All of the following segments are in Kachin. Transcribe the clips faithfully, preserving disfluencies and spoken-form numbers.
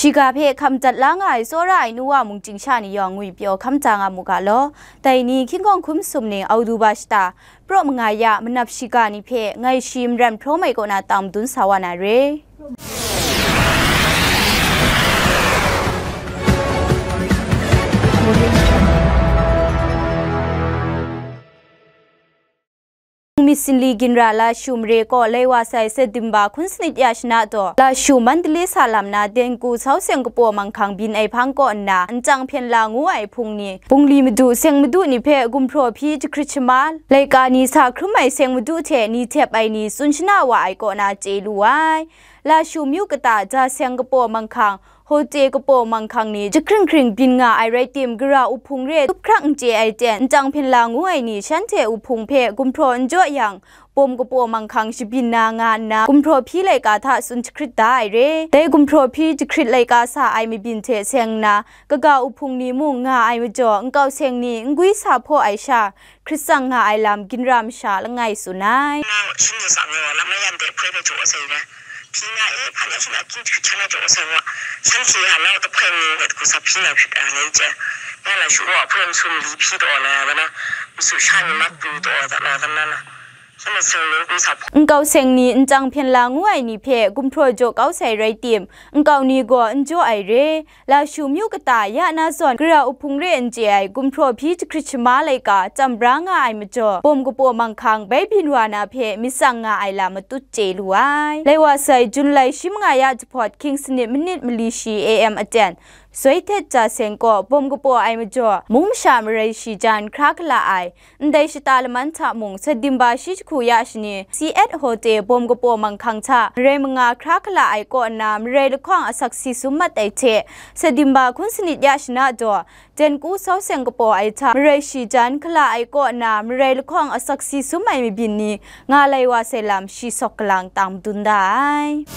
Shiga hpe hkam dat la nga ai tsawra ai nu wa mungchying sha ni yawng ngwipyaw hkam da nga mu ga law. Dai ni hkying hkawng hkum sum ning Auduba shata, praw manga ya manap shiga ni hpe ngai shi maran hprawm ai kaw na tang madun sa wa na re. Myit sinli ginra Lashu mare kaw lai wa sai September hkun sanit ya shana taw, Lashu Mandalay sa lam na Denku sau seng kapaw manghkang byin ai hpang kaw nna, nchyang hpyen la ngu ai hpung ni, bungli madu, seng madu ni hpe gumhpraw hpyi jahkrit shama, laika ni sa hkrum ai seng madu hte ni htep ai ni tsun shana wa ai kaw na chye lu ai. Lashu myu kata ja seng kapaw manghkang, Hote kapaw manghkang ni jahkring hkring byin nga ai rai tim, gara uhpung re tup hkrak n chye ai ten, nchyang hpyen la ngu ai ni shanhte uhpung hpe gumhpraw n jaw yang, bawm kapaw manghkang shabyin na nga nna, gumhpraw hpyi laika hta tsun jahkrit da ai re. Dai gumhpraw hpyi jahkrit laika sa ai mabyin hte seng nna, kaga uhpung ni mung nga ai majaw, nkau seng ni n gwi sa hpaw ai sha, hkrit tsang nga ai lam ginra masha langai tsun ai. Na shingnung tsang yaw lam na yan de hpoi hpe jaw sai na. Hpyi na e, hpa na shi na king hkrit hkyan na jaw sai wa. Shanhte hana tahpoi ni hpe hku sa hpyi na hkrit ai ni chye. Na Lashu wa hpoi n sum li hpyi taw na ya na. Masu sha ni mat pru taw da na da na na. Shanhte seng ni n sa hpaw. Nkau seng ni nchyang hpyen la ngu ai ni hpe gumhpraw jaw kau sai rai tim, nkau ni gaw n jaw ai re. Lashu myu kata ya na zawn, gara uhpung re n chye ai gumhpraw hpyi jahkrit shama laika, chyam bra nga ai majaw, bawm kapaw manghkang bai byin wa na hpe myit tsang nga ai lam matut chye lu ai. Lai wa sai, Jun lai shi manga ya jahpawt hkying sanit manit mali shi A M aten, Soi htet ja seng kaw bawm kapaw ai majaw, mung masha marai shi jan hkra gala ai, ndai shata laman hta mung, September shi jahku ya shani, C eight Hote bawm kapaw manghkang hta marai manga hkra gala ai kaw nna, marai lahkawng asak si sum mat ai hte, September hkun sanit ya shana daw, Denku sau seng kapaw ai hta marai shi jan gala ai kaw nna, marai lahkawng asak si sum ai mabyin ni nga lai wa sai lam shi sawk galang tang madun da ai.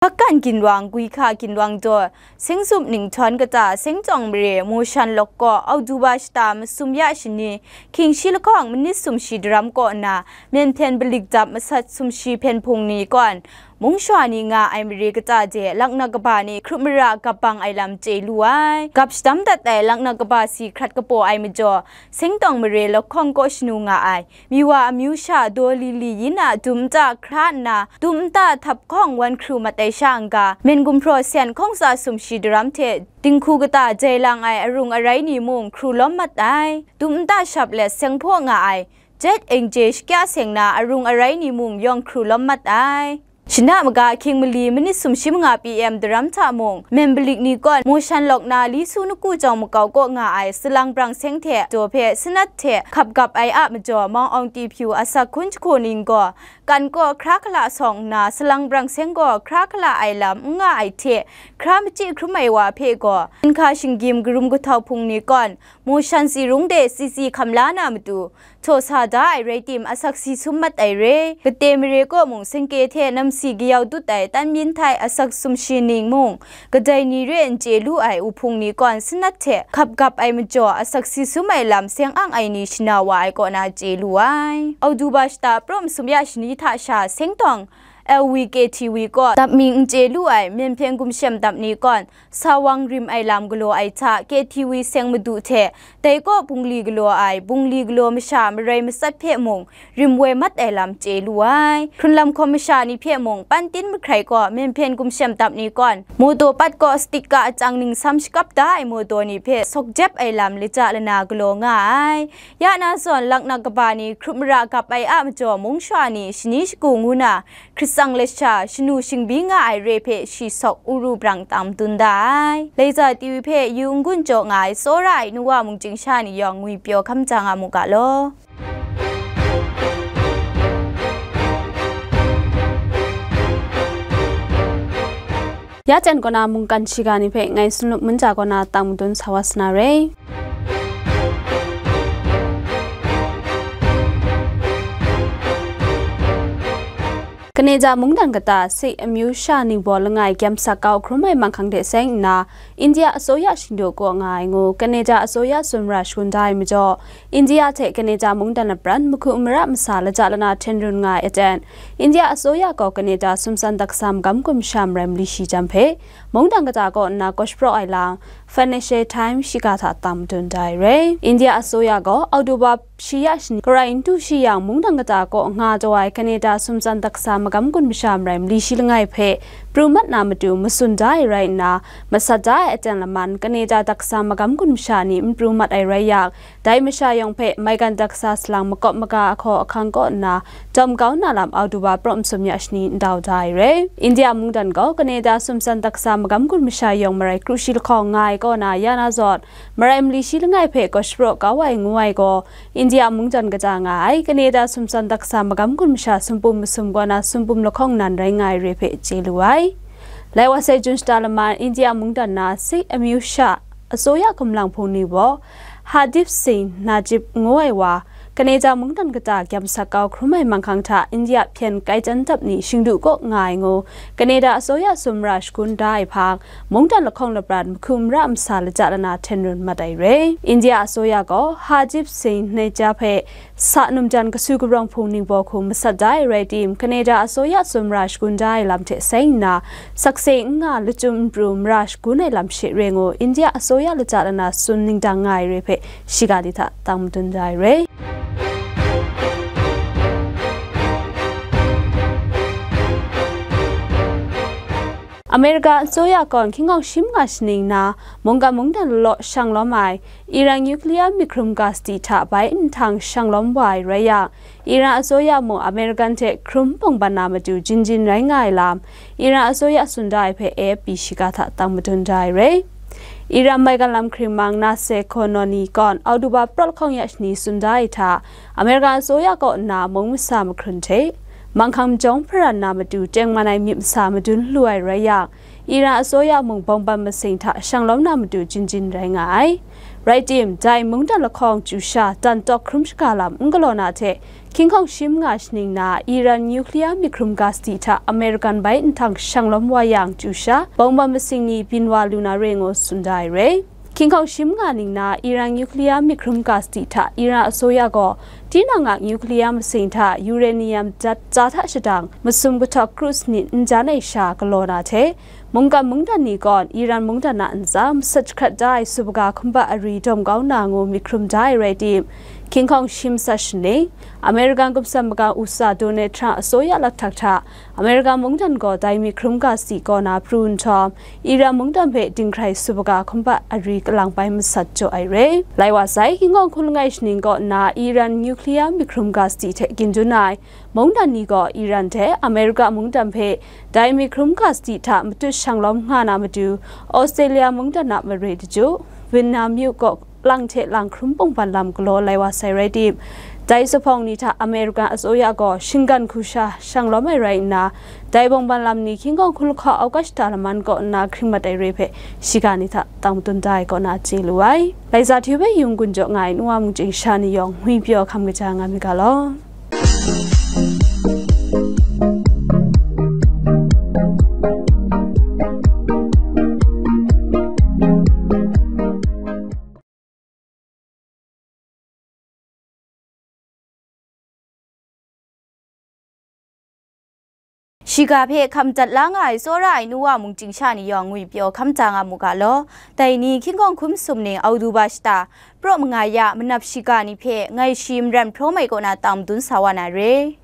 Hpakkan ginwang, Gwi hka ginwang daw, Sengzup ninghthawn kata, Sengtawng mare, Moshan lawk kaw, Auduba shata masum ya shani, hkying shi lahkawng manit sumshi daram kaw nna, myen hpyen balik dap masat sumshi hpyen hpung ni kawn, mung shawa ni nga ai mare kata de, laknak kaba ni hkrup mara gap bang ai lam chye lu ai. Gap shadam dat ai laknak kaba si hkrat kapaw ai majaw, Sengtawng mare lahkawng kaw shanu nga ai, Miwa amyu sha daw li li yin a dum nta hkra nna, dum nta htap hkawng wan hkru mat ai sha n-ga, myen gumhpraw sian hkawng tsa sumshi daram hte dinghku kata jai lang ai arung arai ni mung hkru lawm mat ai. Dum nta shap let seng hpaw nga ai, jet engje shakya seng na arung arai ni mung yawng hkru lawm mat ai. Shana maga hkying mali manit sumshi manga P M daram hta mung, myen balik ni kawn, Moshan lawk na Li Su Naku Jawng makau kaw nga ai salang brang seng hte daw hpe sanat hte hkap gap ai a majaw, Mawng Aung Ti Pyu asak hkun jahku ning gaw, kan kaw hkra hkala sawng nna, salang brang seng gaw hkra hkala ai lam n nga ai hte, hkra machyi hkrum ai wa hpe gaw, hkra shinggyim karum kahtau hpung ni kawn, Moshan tsi rung de tsi tsi hkam la na matu, htaw sa da ai rai tim, asak si sum mat ai re. Kate mare kaw mung, singke hte namsi kayau dut ai tan myin htai asak sumshi ning mung, kadai ni re n chye lu ai uhpung ni kawn sanat hte hkap gap ai majaw, asak si sum ai lam seng ang ai ni shana wa ai kaw na chye lu ai. Auduba shata praw masum ya shani hta sha Sengtawng L V K T V kaw dap mi n chye lu ai myen hpyen gumshem dap ni kawn, Sawang rim ai lam galaw ai hta, K T V seng madu hte, dai kaw bungli galaw ai, bungli galaw masha marai matsat hpe mung, rim woi mat ai lam chye lu ai. Hkrunlam hkawm masha ni hpe mung, pantin mahkrai kaw, myen hpyen gumshem dap ni kawn, mawtaw pat kaw stika achyang ningsam shakap da ai mawtaw ni hpe sawk jep ai lam lata lana galaw nga ai. Ya na zawn, laknak kaba ni hkrup mara gap ai a majaw, mung shawa ni shani shagu ngu na, hkrit tsang lasha, shanu shingbyi nga ai re hpe shi sawk uru brang tang madun da ai. Laiza T V hpe yu n-gun jaw nga ai tsawra ai nu wa mungchying sha ni yawng ngwipyaw hkam ja nga mu ga law. Ya jan kaw na mungkan shiga ni hpe ngai Sunlup Munja kaw na tang madun sa wa sa na re. Canada mungdan kata Sikh amyu sha ningbaw langai gyamsak kau hkrum ai manghkang hte seng nna, India asoya shingdu kaw nga ai ngu Canada asoya sumra shagun da ai majaw, India hte Canada mungdan lapran mahku mara masa laja lana hten run nga ai aten, India asoya gaw Canada sumsan daksa magam gun masha marai mali shi jam hpe, mungdan kata kaw nna kawshpraw ai lam, Financial Times shiga hta tang madun da ai re. India asoya gaw October shi ya shani garai n du shi yang, mungdan kata kaw nga taw ai Canada sumsan daksa magam gun masha marai mali shi langai hpe pru mat na matu matsun da ai rai nna, masat da ai aten laman Canada daksa magam gun masha ni n pru mat ai rai yang, dai masha yawng hpe maigan daksa salang makawp maga ahkaw ahkang kaw nna, dawm kau na lam October praw masum ya shani ndau da ai re. India mungdan gaw Canada sumsan daksa magam gun masha yawng marai kru shi lahkawng nga ai kaw na ya na zawn, marai mali shi langai hpe kawshpraw kau ai ngu ai gaw, India mungdan kaja nga ai Canada sumsan daksa magam gun masha sumpum masum kaw na sumpum lahkawng nan rai nga ai re hpe chye lu ai. Lai wa sai June shata laman India mungdan na Sikh amyu sha asoya kumlang hpung ni baw Hardeep Singh Najib ngu ai wa, Canada mungdan kata gyamsak kau hkrum ai manghkang hta India hpyen kai jan dap ni shingdu kaw nga ai ngu, Canada asoya sumra shagun da ai hpang, mungdan lahkawng lapran mahku mara masa laja lana hten run mat ai re. India asoya gaw Hardeep Singh Najib hpe sa num jan kasu kabrawng hpung ningbaw hku masat da ai rai tim, Canada asoya sumra shagun da ai lam hte seng nna, sakse n nga lachyum n pru mara shagun ai lam she re ngu, India asoya laja lana tsun ningdang nga ai re hpe shiga ni hta tang madun da ai re. America asoya kawn hkying hkawng shi manga shaning na mungkan mungdan law shang lawm ai Iran nuclear mik hkrum ga sadi hta bai nhtang shang lawm wa ai rai yang, Iran asoya mung American hte hkrum bungban na matu jinjin rai nga ai lam, Iran asoya tsun da ai hpe A F P shiga hta tang madun da ai re. Iran maigan lam hkring mang Nasser Kanani kawn October praw lahkawng ya shani tsun da ai hta, American asoya kaw nna mung masa mahkrun hte manghkang majawng hparan na matu tengman ai myit masa madun lu ai rai yang, Iran asoya mung bungban masing hta shang lawm na matu jinjin rai nga ai. Rai tim, dai mungdan lahkawng chyu sha dan tawk hkrum shaga lam n galaw na hte, hkying hkawng shi manga shaning na Iran nuclear mik hkrum ga sadi hta American bai nhtang shang lawm wa yang chyu sha, bungban masing ni byin wa lu na re ngu tsun da ai re. Hkying hkawng shi manga ning na Iran nuclear mik hkrum ga sadi hta Iran asoya gaw tinang a nuclear masing hta uranium dat tsa hta shadang masum kahtawk kru sanit n jan ai sha galaw na hte, mungkan mungdan ni kawn Iran mungdan a ntsa masat jahkrat da ai subaga hkumbat ari dawm kau na ngu myit hkrum da ai rai tim, hkying hkawng shi masa shaning, American kamsham magang usa Donald Trump asoya lahktak hta, American mungdan gaw dai myit hkrum ga sadi kaw na pru nhtawm, Iran mungdan hpe dinghkrai subaga hkumbat ari kalang bai masat jaw ai re. Lai wa sai, hkying hkawng hkun langai shaning kaw nna Iran nuclear myit hkrum ga sadi hte gindun ai mungdan ni gaw Iran hte America mungdan hpe dai myit hkrum ga sadi hta matut shang lawm nga na matu, Australia mungdan a mare daju, Vietnam yu kaw lang hte lang hkrum bungban lam galaw lai wa sai rai tim, dai zuphpawng ni hta American asoya gaw shinggan hku sha shang lawm ai rai nna, dai bungban lam ni hkying hkawng hkun lahkawng August shata laman kaw nna hkring mat ai re hpe shiga ni hta tang madun da ai kaw na chye lu ai. Lai za hti hpe yung gun jaw nga ai nuwa mungchying sha ni yawng ngwi pyaw hkam kaja nga mi ga law. Shiga hpe hkam dat la nga ai tsawra ai nuwa mungchying sha ni yawng ngwi pyaw hkam da nga mu ga law. Dai ni hkying hkawng hkun masum ning Auduba shata, praw manga ya manap shiga ni hpe ngai shi maran hprawm ai kaw na tang madun sa wa na re.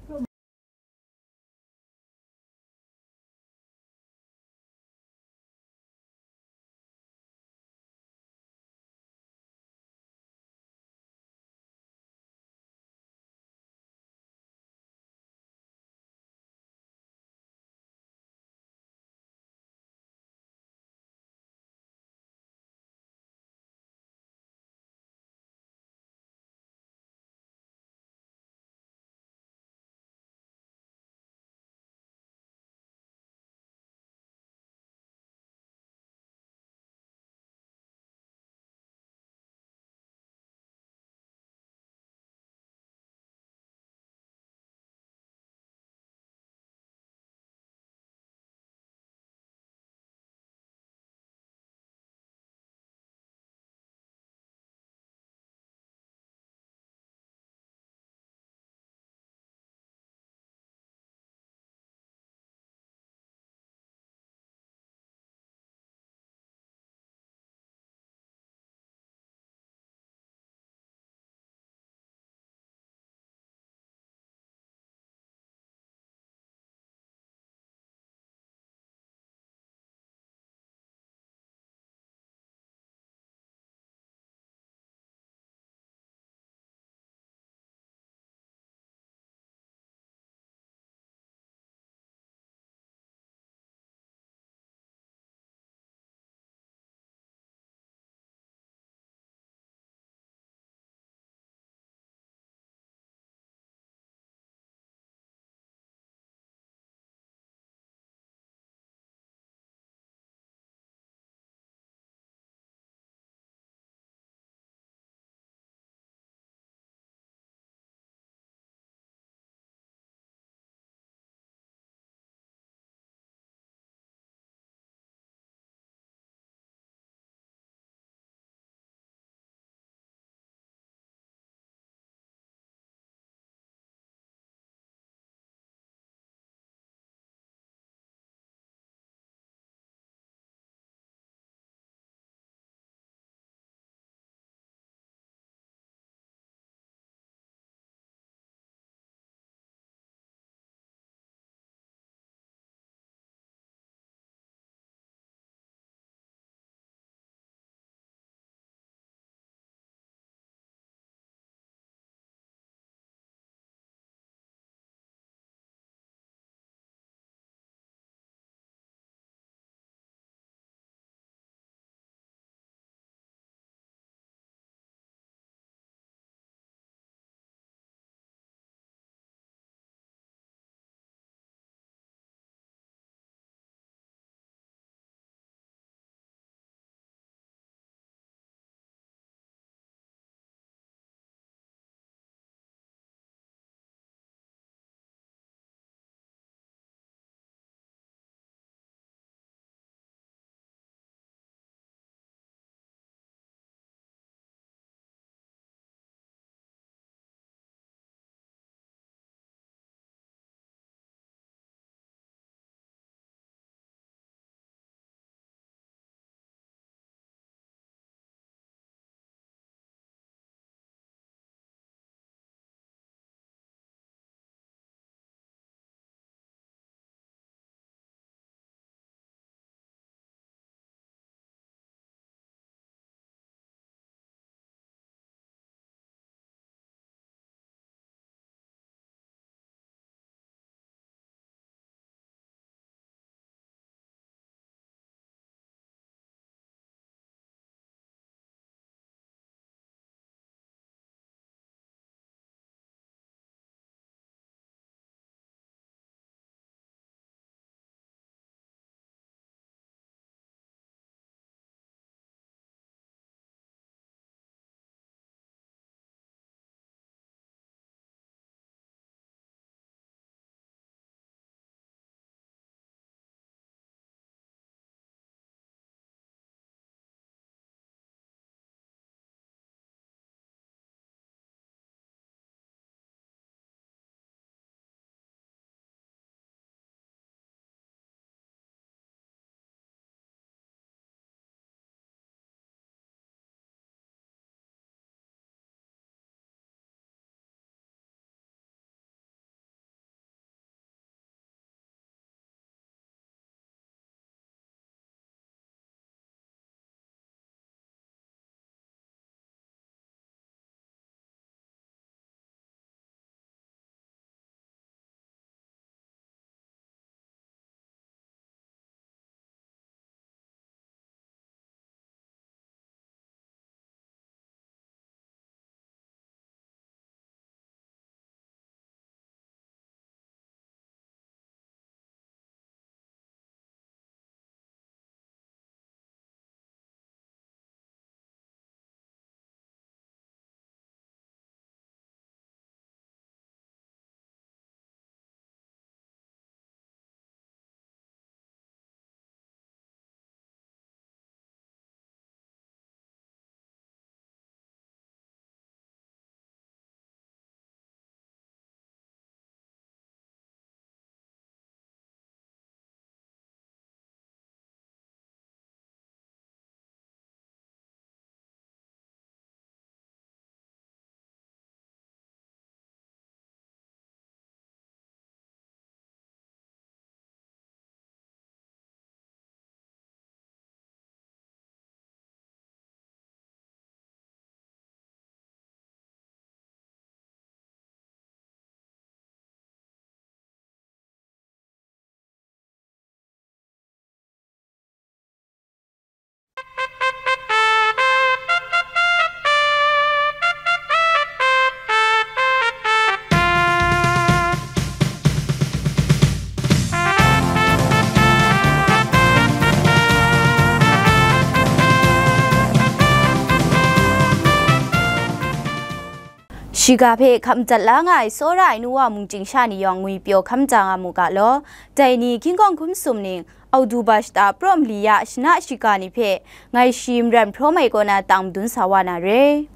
Shiga hpe hkap madat la nga ai tsawra ai nu wa mungchying sha ni yawng ngwipyaw hkam ja nga mu ga law. Dai ni hkying hkawng hkum sum ning, Auduba shata praw mali ya shana shiga ni hpe ngai shi maran hpraw mai kaw na tang madun sa wa na re.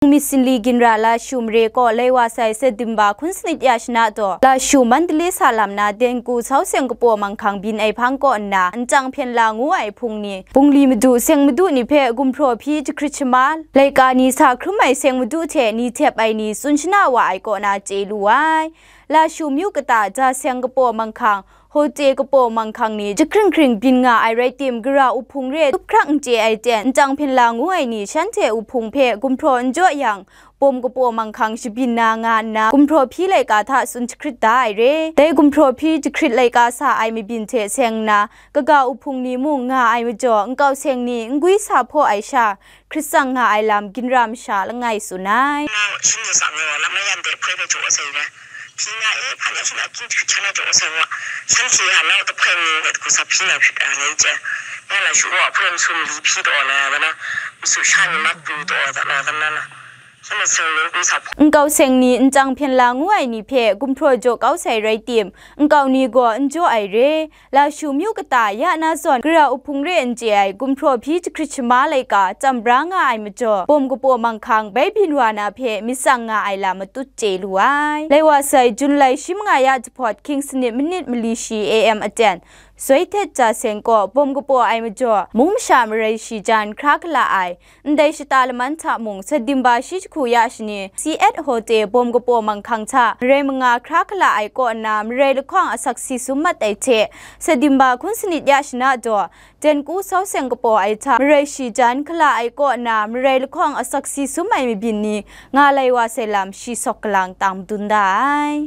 Myit sinli ginra Lashu mare kaw lai wa sai September hkun sanit ya shana taw, Lashu Mandalay sa lam na Denku sau seng kapaw manghkang byin ai hpang kaw nna, nchyang hpyen la ngu ai hpung ni, bungli madu, seng madu ni hpe gumhpraw hpyi jahkrit shama, laika ni sa hkrum ai seng madu hte ni htep ai ni tsun shana wa ai kaw na chye lu ai. Lashu myu kata ja seng kapaw manghkang, Hote kapaw manghkang ni jahkring hkring byin nga ai rai tim, gara uhpung re tup hkrak n chye ai ten, nchyang hpyen la ngu ai ni shanhte uhpung hpe gumhpraw n jaw yang, bawm kapaw manghkang shabyin na nga nna, gumhpraw hpyi laika hta tsun jahkrit da ai re. Dai gumhpraw hpyi jahkrit laika sa ai mabyin hte seng nna, kaga uhpung ni mung nga ai majaw, nkau seng ni n gwi sa hpaw ai sha, hkrit tsang nga ai lam ginra masha langai tsun ai. Shanhte sa ngai wa lam na yan de hpoi hpe jaw sai re. Hpyi na e, hpa na hpyi na, king hpyi hkyan na jaw sai wa. Shanhte a nau tahpoi ni hpe hku sa hpyi na hpyi ai ni je. Nga na shu wa hpoi n sum li hpyi taw na ya na. Nsu sha ni mak pru taw da na da na na. Shanhte seng ni n sa hpoi. Nkau seng ni nchyang hpyen la ngu ai ni hpe gumhpraw jaw kau sai rai tim, nkau ni gaw n jaw ai re. Lashu myu kata ya na zawn, gara uhpung re n chye ai gumhpraw hpyi jahkrit shama laika cham bra nga ai majaw, bawm kapaw manghkang bai byin wa na hpe myit tsang nga ai lam matut chye lu ai. Lai wa sai, Jun lai shi manga ya jahpawt hkying sanit manit mali shi A M aten, Soi htet ja seng kaw bawm kapaw ai majaw, mung masha marai shi jan hkra hkala ai, ndai shata laman hta mung, September shi jahku ya shani, C at Hote bawm kapaw manghkang hta marai manga hkra hkala ai kaw nna, marai lahkawng asak si sum mat ai hte, September hkun sanit ya shana daw, Denku sau seng kapaw ai hta marai shi jan hkala ai kaw nna, marai lahkawng asak si sum ai mabyin ni nga lai wa sai lam shi sawk galang tang madun da ai.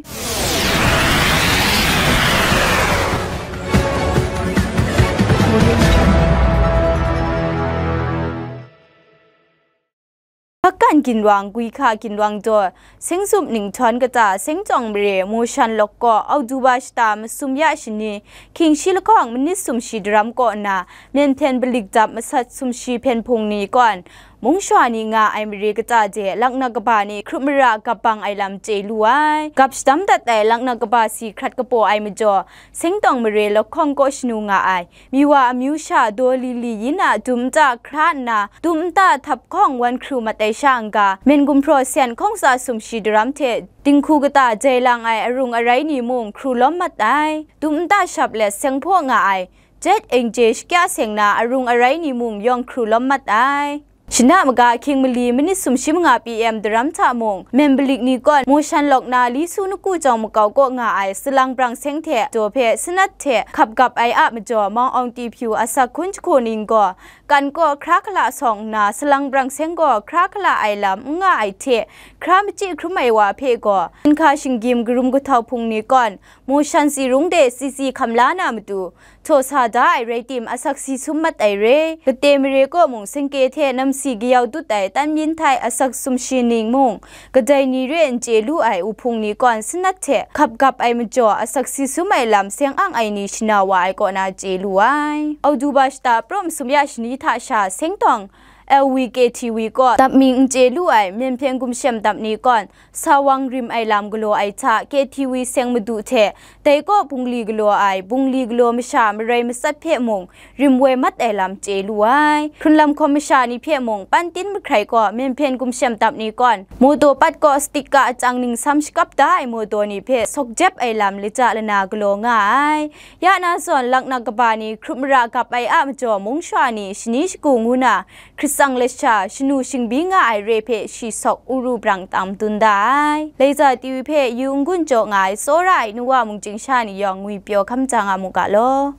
Hpakkan ginwang, Gwi hka ginwang daw, Sengzup Ninghthawn kata Sengtawng mare Moshan lawk kaw, Auduba shata masum ya shani, hkying shi lahkawng manit sumshi daram kaw nna, Myen hpyen balik dap masat sumshi hpyen hpung ni kawn, mung shawa ni nga ai mare kata de, laknak kaba ni hkrup mara gap bang ai lam chye lu ai. Gap shadam dat ai laknak kaba si hkrat kapaw ai majaw, Sengtawng mare lahkawng kaw shanu nga ai, Miwa amyu sha daw li li yin a dum nta hkra nna, dum nta htap hkawng wan hkru mat ai sha n-ga, Myen gumhpraw sian hkawng tsa sumshi daram hte dinghku kata jai lang ai arung arai ni mung hkru lawm mat ai. Dum nta shap let seng hpaw nga ai, jet engje shakya seng na arung arai ni mung yawng hkru lawm mat ai. Shana maga hkying mali manit sumshi manga P M daram hta mung, Myen balik ni kawn Moshan lawk na Lisu naku jawng makau kaw nga ai salang brang seng hte daw hpe sanat hte hkap gap ai a majaw, Mawng Aung Ti Pyu asak hkun jahku ning gaw kan kaw hkra hkala sawng nna, salang brang seng gaw hkra hkala ai lam n nga ai hte, hkra machyi hkrum ai wa hpe gaw, hkun hka shinggyim karum kahtau hpung ni kawn, Moshan tsi rung de tsi tsi hkam la na matu, htaw sa da ai rai tim, asak si sum mat ai re. Kate mare kaw mung, singke hte namsi kayau dut ai tan myin htai asak sumshi ning mung, kadai ni re n chye lu ai uhpung ni kawn sanat hte hkap gap ai majaw, asak si sum ai lam seng ang ai ni shana wa ai kaw na chye lu ai. Auduba shata praw masum ya shani hta sha Sengtawng L V K T V kaw dap mi n chye lu ai Myen hpyen gumshem dap ni kawn, Sawang rim ai lam galaw ai hta, K T V seng madu hte, dai kaw bungli galaw ai, bungli galaw masha marai matsat hpe mung, rim woi mat ai lam chye lu ai. Hkrunlam hkawm masha ni hpe mung, Pantin mahkrai kaw Myen hpyen gumshem dap ni kawn, mawtaw pat kaw sticker achang ningsam shakap da ai mawtaw ni hpe sawk jep ai lam lata lana galaw nga ai. Ya na zawn, laknak kaba ni hkrup mara gap ai a majaw, mung shawa ni shani shagu ngu na, hkrit tsang lasha, shanu shingbi nga ai re hpe shi sawk uru brang tam dun da ai. Laiza T V hpe yu n-gun jaw nga ai tsawra ai nu wa mungchying sha ni yawng ngwipyaw hkam ja nga mu ga law.